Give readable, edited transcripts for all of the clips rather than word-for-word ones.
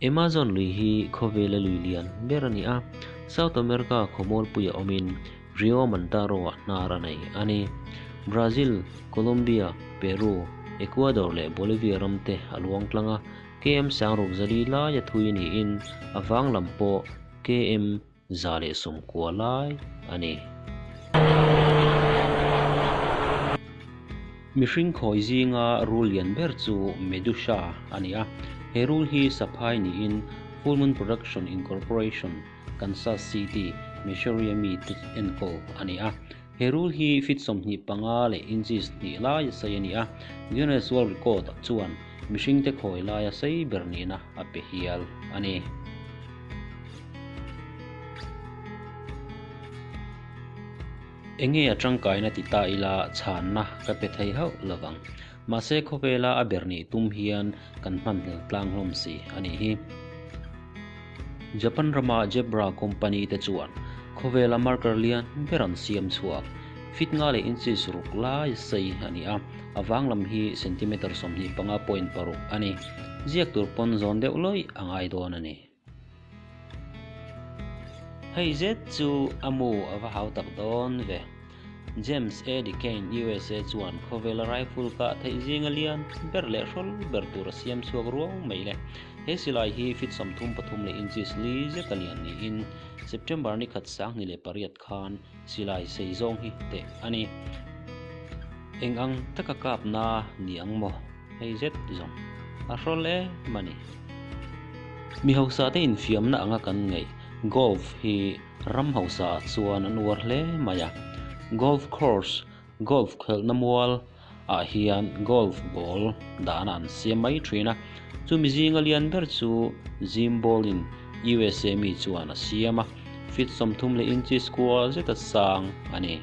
Amazon lui hi khawvela lui lian ber a ni a, South America khawmualpuia awmin Rio Mantaro-ah hnar a nei a ni. Brazil, Colombia, Peru, Ecuador leh Bolivia ram te a luang tlang a, KM sangruk zali laia thui niin a vang lam pawh KM 190 lai a ni. Mihring khawi zinga rul lian ber chu Medusa a ni a, he rul hi saphai niin Full Moon Production Incorporation, Kansas City, Missouri-a mite enkawl a ni a. He rul hi feet 25 leh inches hnih laia sei a ni a, Guinness World Record-ah chuan mihringte khawi laia sei ber nihna a pe hial a ni. Enge a tangkaina ti ta ila chhanna ka pe thei hauh lovang. Mahse khawvela a ber nih tum hian kan hmanhlel tlang hlawm si a nih hi. Japan rama Jebra company te chuan khawvela marker lian ber an siam chhuak. Feet nga leh inches ruk lai sei a ni a, a vang lam hi centimeter 25.6 a ni. Ziak tur pawn zawn deuh lawih a ngai dawn a ni. Hei zet chu a mu a va hau tak dawn ve. James A. Decain, USA chuan khawvela rifle kah theih zinga lian ber leh hrawl ber tur a siam chhuak ruau mai le. He silai hi feet 33 leh inches li zeta lian niin September ni khat 2008 khan silai sei zawng hi teh a ni. Eng ang taka kapna ni ang maw? Hei zet zawng a hrawl em a ni. Mi hausa te infiamna anga kan ngaih golf hi ram hausa ah chuan an uar hle mai a. Golf course, golf khelhna mual, ah hian golf ball dahna an siam mai thin a. Chumi zinga lian ber chu Jim Ball-in USA mi chuan a siam a, feet 30 leh inches kua zeta sang a ni.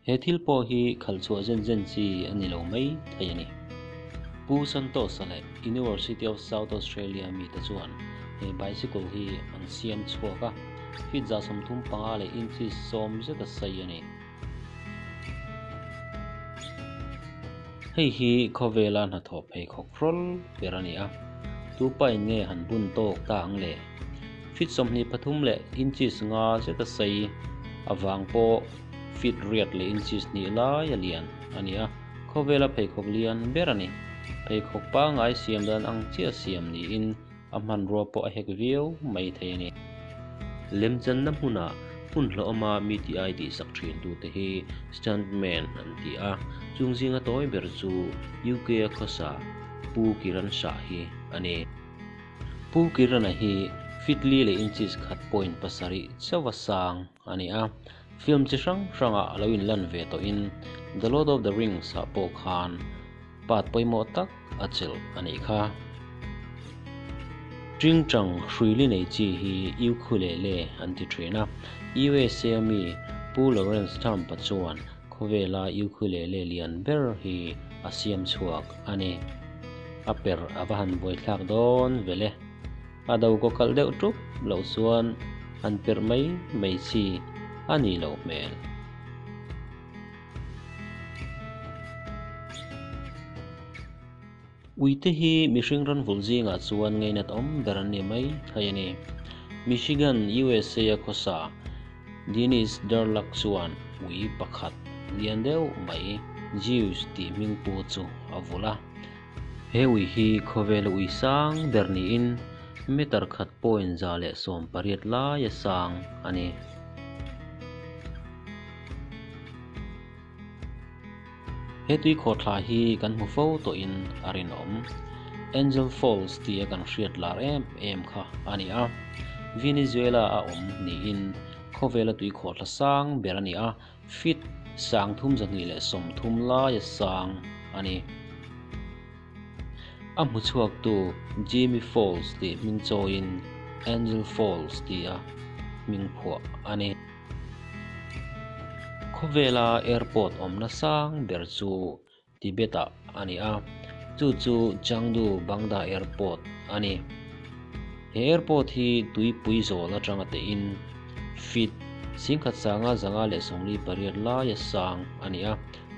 He thil pawh hi khalh chhuah zen zen chi a ni lo mai thei a ni. Pu Santosa leh University of South Australia mite chuan he bicycle hi an siam chhuak a, feet 35 leh inches 10 zeta sei a ni. Hei hi khawvela hnathawh pheikhawk hrawl ber a ni a, tu pain nge han bun tawk ta ang le? Feet 23 leh inches nga zeta sei avang pawh feet riat leh inches hnih lai a lian a ni a, khawvela pheikhawk lian ber a ni. Pheikhawk pangngai siam dan ang chiah siam niin a hmanrua pawh a hek viau mai thei a ni. Lemchanna hmunah hmun hlauhawma mi tih ai tihsak thintute hi stuntman an ti a, chung zinga tawi ber chu UK a khawsa Pu Kiran Shah hi a ni. Pu Kiran-a hi feet li leh inches khat point pasarih chauha sang a ni a, film chi hrang hrangah a lo inlan ve tawhin The Lord of the Rings-ah pawh khan part pawimawh tak a chelh a nih kha. Tingtang hruili nei chi hi ukulele an ti thin a, USA mi Pu Lawrence Trump-a chuan khawvela ukulele lian ber hi a siam chhuak a ni. A per a va han buaithlak dawn vele. A do kaw kalh deuh tup loh chuan han perh mai mai chi a nih loh hmel. Uite hi mihring ran vulh zingah chuan ngainat awm ber an ni mai thei a ni. Michigan, USA a khawsa Dennis Durlak chuan ui pakhat lian deuh mai Zeus tih hming pu chu a vulh a. He ui hi khawvela ui sang ber niin meter khat point 118 laia sang a ni. He tui khawhthla hi kan hmu fo tawhin a rinawm. Angel Falls tia kan hriat lar em em kha a ni a. Venezuela a awm niin khawvela tui khawhthla sang ber a ni a, feet 3230 laia sang a ni. A hmu chhuaktu Jimmy Falls tih hming chawiin Angel Falls tia hming phuah a ni. Khawvela airport awmna sang ber chu Tibet-ah a ni a, chu chu Chengdu Bangda Airport a ni. He airport hi tuipui zawl atanga tehin feet 1548 laia sang a ni a.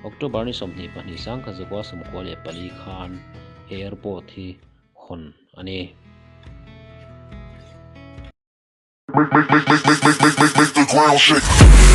October ni 22 1994 khan he airport hi hawn a ni. Make, make, make, make, make, make, make, make the ground shake.